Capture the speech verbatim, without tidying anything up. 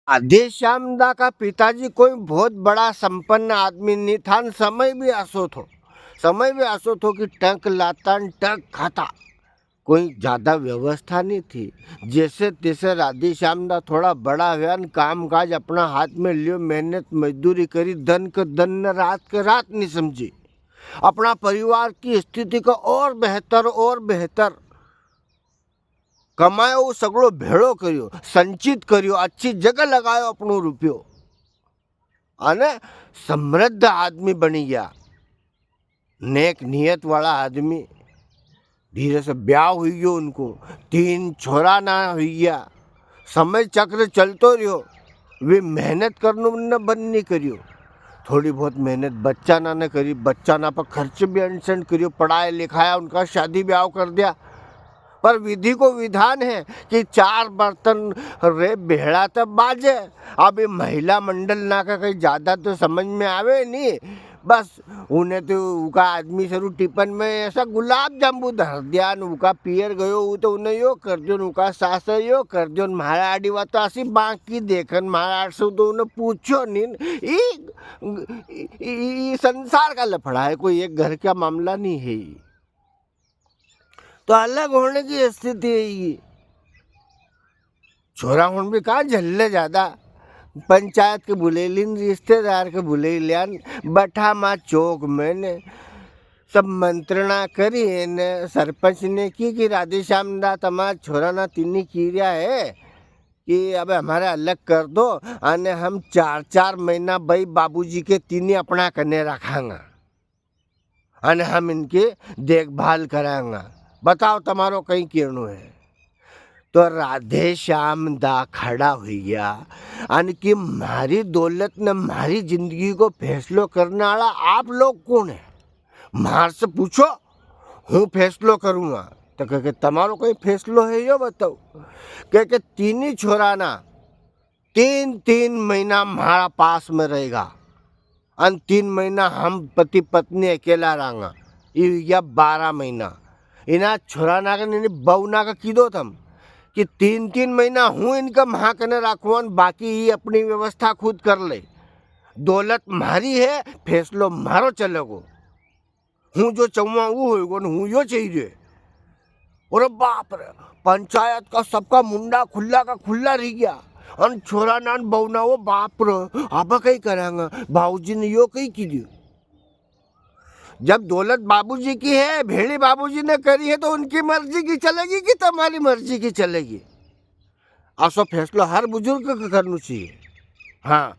राधेश्याम दा का पिताजी कोई बहुत बड़ा संपन्न आदमी नी था, न समय भी असो थो, समय भी असो थो कि टंक लाता न टंक खाता, कोई ज्यादा व्यवस्था नी थी। जैसे तैसे राधेश्याम दा थोड़ा बड़ा हुआ न काम काज अपना हाथ में लियो, मेहनत मजदूरी करी, दन के दन न रात के रात नी समझी। अपना परिवार की स्थिति को और बेहतर, और बेहतर कमायो, वो सगळो भेळो करियो, संचित करियो, अच्छी जगह लगायो अपनो रुपयो। अने समृद्ध आदमी बनी गया, नेक नियत वाला आदमी। धीरे से ब्याव हुई गयो उनको, तीन छोरा ना हुई गया। समय चक्र चलतो रह्यो, वे मेहनत करनो उनने बंद नी करियो। थोड़ी बहुत मेहनत बच्चा ना ने करी, बच्चा ना पर खर्च भी अनसन करियो, पढ़ाया लिखाया, उनका शादी ब्याव कर दिया। पर विधि को विधान है कि चार बर्तन रे भेळा तो बाजे। अब ये महिला मंडल ना का कई ज्यादा तो समझ में आवे नी, बस उन्हें तो उका आदमी सरू टिफिन में ऐसा गुलाब जांबू धर दिया न, उका पियर गयो, वो तो उन्हें यो कर दियो न, उका सास यो कर दियो न, म्हारा आड़ी बात तो असी बाकी देखन, म्हारा आड़ से तो उन्हें पूछो नी न। ई, ई, ई, ई संसार का लफड़ा है, कोई एक घर का मामला नी है। तो अलग होने की स्थिति है ये। छोरा हुण भी कहाँ झल्ले ज्यादा, पंचायत के बुले लीन, रिश्तेदार के बुले लियान, बैठा माँ चौक में ने, सब मंत्रणा करी ने सरपंच ने की कि राधेश्याम दा, तमारा छोरा ना तीनी की रिया है कि अब हमारे अलग कर दो, अने हम चार चार महीना बई बाबूजी के तीनी अपना कने रखांगा। अने हम इनकी देखभाल करांगा। बताओ, तमारो कई कहणो है? तो राधेश्याम दा खड़ा हुई गया, अन की, म्हारी दौलत ने म्हारी जिंदगी को फैसलो करने वाला आप लोग कौन है? म्हार से पूछो, हूँ फैसलो करूँगा। तो कह के, तमारो कई फैसलो है, यो बताओ। कह के, तीनी छोरा ना तीन तीन महीना म्हारा पास में रहेगा, अन तीन महीना हम पति पत्नी अकेला रहांगा। ये हुई गया बारह महीना। इना छोरा ना के, इनी बहू ना के कीधो थम कि तीन तीन महीना हूँ इनका म्हा कने राखूं, अन बाकी ये अपनी व्यवस्था खुद कर ले। दौलत म्हारी है, फैसलो म्हारो चलेगो। हूँ जो चाहूँ वो होएगो न, हूँ यो चाहिए। अरे बाप रे, पंचायत का सबका मुंडा खुला का खुला रह गया। अन छोरा नान बहू ना, वो बाप रे, अब कई करांगा? बाबूजी ने यो कई की दियो। जब दौलत बाबूजी की है, भेली बाबूजी ने करी है, तो उनकी मर्जी की चलेगी कि तमारी मर्जी की चलेगी? असो फैसलो हर बुजुर्ग के करनो चाहिए। हाँ,